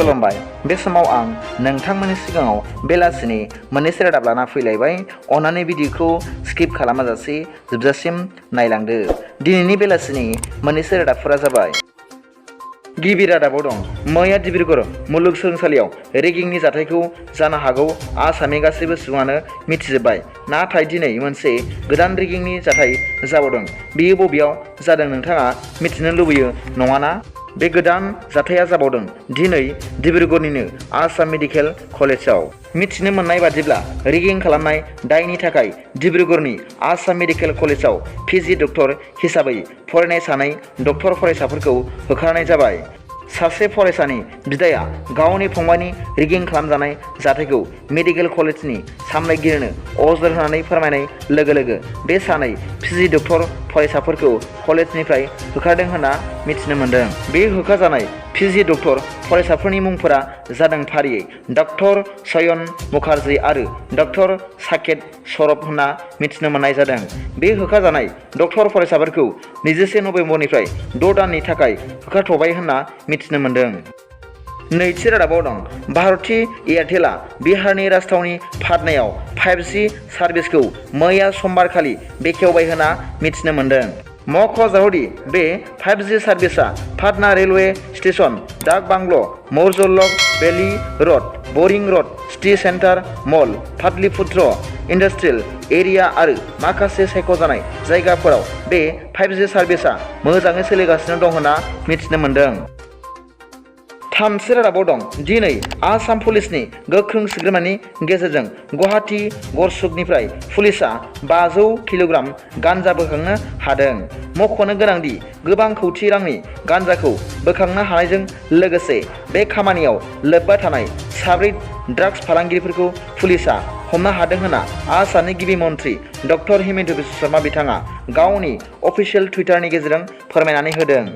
खुलुमबाय। बे समाव आं नोंथांमोननि सिगाङाव बेलासिनि मोननैसो रादाब लाना फैलायबाय। अन्नानै भिडिअखौ स्किप खालामाजासे जोबजासिम नायलांदो। दिनैनि बेलासिनि मोननैसो रादाबफोरा जाबाय। गिबि रादाबाव दं, मैया डिब्रुगड़ मुलुगसोलोंसालियाव रेगिंनि जाथायखौ जानो हागौ आसामनि गासैबो सुबुङानो मिथिजोब्बाय। नाथाय दिनै मोनसे गोदान रेगिंनि जाथाय जाबावदों। बेयो बबेयाव जादों नोंथाङा मिथिनो लुबैयो नङाना? बे गोदान जाथाया जाबावदों दिनै डिब्रुगड़निनो आसाम मेडिकेल कलेजाव। मिथिनो मोननाय बादिब्ला रेगिं खालामनाय दायनि थाखाय डिब्रुगड़नि आसाम मेडिकेल कलेजाव पिजि डक्टर हिसाबै फरायनाय सानै डक्टर फरायसाफोरखौ होखारनाय जाबाय। सासे फरायसानि बिदाया गावनि फंबायनि रेगिं खालामजानाय जाथायखौ मेडिकेल कलेजनि सामलायगिरिनो अजद होनानै फोरमायनाय लोगो लोगो बे सानै पिजि डक्टर फरायसाफोरखौ कलेजनिफ्राय होखारदों होनना मिथिनो मोन्दों। बे होखारजानाय पिजि डक्टर फरायसाफोरनि मुंफोरा जादों फारियै डक्टर सयन मुखार्जी आरो डक्टर साकेत सौरभ होनना मिथिनो मोननाय जादों। बे होखारजानाय डक्टर फरायसाफोरखौ 21 नबेम्बरनिफ्राय 6 दाननि थाखाय होखारथ'बाय होनना मिथिनो मोन्दों। नैथि रादाबाव दं, भारती एयारटेलआ बिहारनि राजथावनि पाटनायाव 5G सार्भिसखौ मैया समबारखालि बेखेवबाय होनना मिथिनो मोन्दों। मख'जाथावदि बे 5G सार्भिसआ पाटना रेलवे स्टेशन, डाक बांग्लो, मौर्जलक बेली र'ड, बोरिं र'ड, सिटी सेन्टार मल, पाटलिपुत्र इन्डास्ट्रियेल एरिया आरो माखासे सायख'जानाय जायगाफोराव बे 5G सार्भिसआ मोजाङै सोलिगासिनो दं होनना मिथिनो मोन्दों। थामथि रादाबाव दं, दिनै आसाम पुलिसनि गोख्रों सिग्रोमनायनि गेजेरजों गुवाहाटी गरसुकनिफ्राय पुलिसआ 500 किल'ग्राम गान्जा बोखांनो हादों। मख'नो गोनांदि गोबां कौटि रांनि गान्जाखौ बोखांनो हानायजों लोगोसे बे खामानियाव लोब्बा थानाय 4 ड्राग्स फालांगिरिफोरखौ पुलिसआ हमनो हादों होनना आसामनि गिबि मन्थ्रि डक्टर हिमन्त बिश्व शर्मा बिथाङा गावनि अफिसियेल टुइटारनि गेजेरजों फोरमायनानै होदों।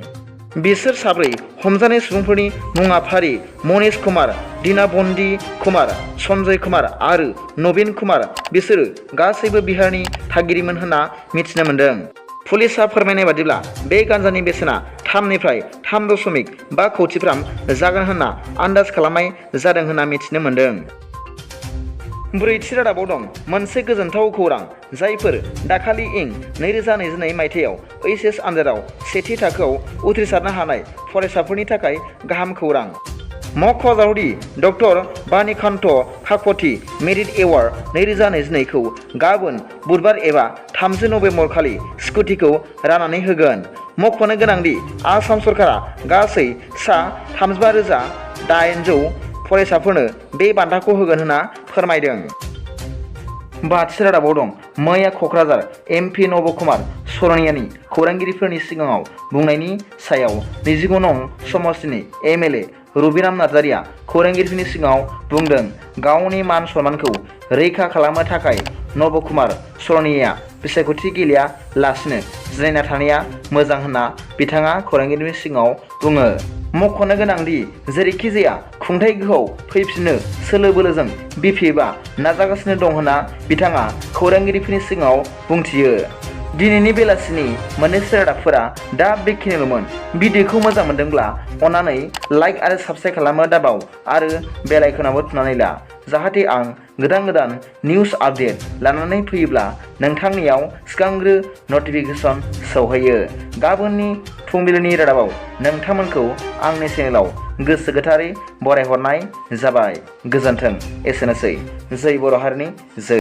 बिसोर 4 हमजानाय सुबुंफोरनि मुङा फारि मनीष कुमार, दीनाबन्दी कुमार, सन्जय कुमार आरो नवीन कुमार। बिसोरो गासैबो बिहारनि थागिरिमोन होनना मिथिनो मोन्दों। पुलिसआ फोरमायनाय बादिब्ला बे गान्जानि बेसेना 3 निफ्राय 3.5 कौटिफ्राम जागोन होनना आन्दाज खालामनाय जादों होनना मिथिनो मोन्दों। ब्रैथि रादाबाव दं, मोनसे गोजोनथाव खौरां। जायफोर दाखालि इं 2022 मायथाइयाव HS आनजादाव सेथि थाखोआव उथ्रिसारनो हानाय फरायसाफोरनि थाखाय गाहाम खौरां। मख'जाथावदि डक्टर बाणिकान्त काकति मेरिट एवार्ड 2022 खौ गाबोन बुधबार एबा 30 नबेम्बर खालि स्कुटिखौ राननानै होगोन। मख'नो गोनांदि आसाम सरकारा गासै सा 35,800 फरायसाफोरनो बे बान्थाखौ होगोन होनना फोरमायदों। बाथि रादाबाव दं, मैया क'क्राझार MP नब कुमार सरनियानि खौरांगिरिफोरनि सिगाङाव बुंनायनि सायाव 29 नं समस्तिनि MLA रबिराम नार्जारिया खौरांगिरिफोरनि सिगाङाव बुंदों। गावनि मान सन्मानखौ रैखा खालामनो थाखाय नब कुमार सरनियाया बिसायख'थि गेलेया लासिनो जिरायना थानाया मोजां होनना बिथाङा खौरांगिरिफोरनि सिगाङाव बुङो। मख'नो गोनांदि जेरैखिजाया खुंथाय गोहोआव फैफिननो सोलो बोलोजों BPFआ नाजागासिनो दं होनना बिथाङा खौरांगिरिफोरनि सिगाङाव बुंथियो। दिनैनि बेलासिनि मोननैसो रादाबफोरा दा बेखिनिल'मोन। भिडिअखौ मोजां मोनदोंब्ला अन्नानै लाइक आरो साबस्क्राइब खालामनो दाबाव आरो बेल आइकनावबो थुनानै ला, जाहाथे आं गोदान निउस आपडेट लानानै फैयोब्ला नोंथांनियाव सिगांग्रो नटिफिकेसन सौहैयो। गाबोननि फुंबिलिनि रादाबाव नोंथांमोनखौ आंनि चेनेलाव गोसो गोथारै बरायहरनाय जाबाय। गोजोन्थों। एसेनोसै। जै बर' हारिनि जै।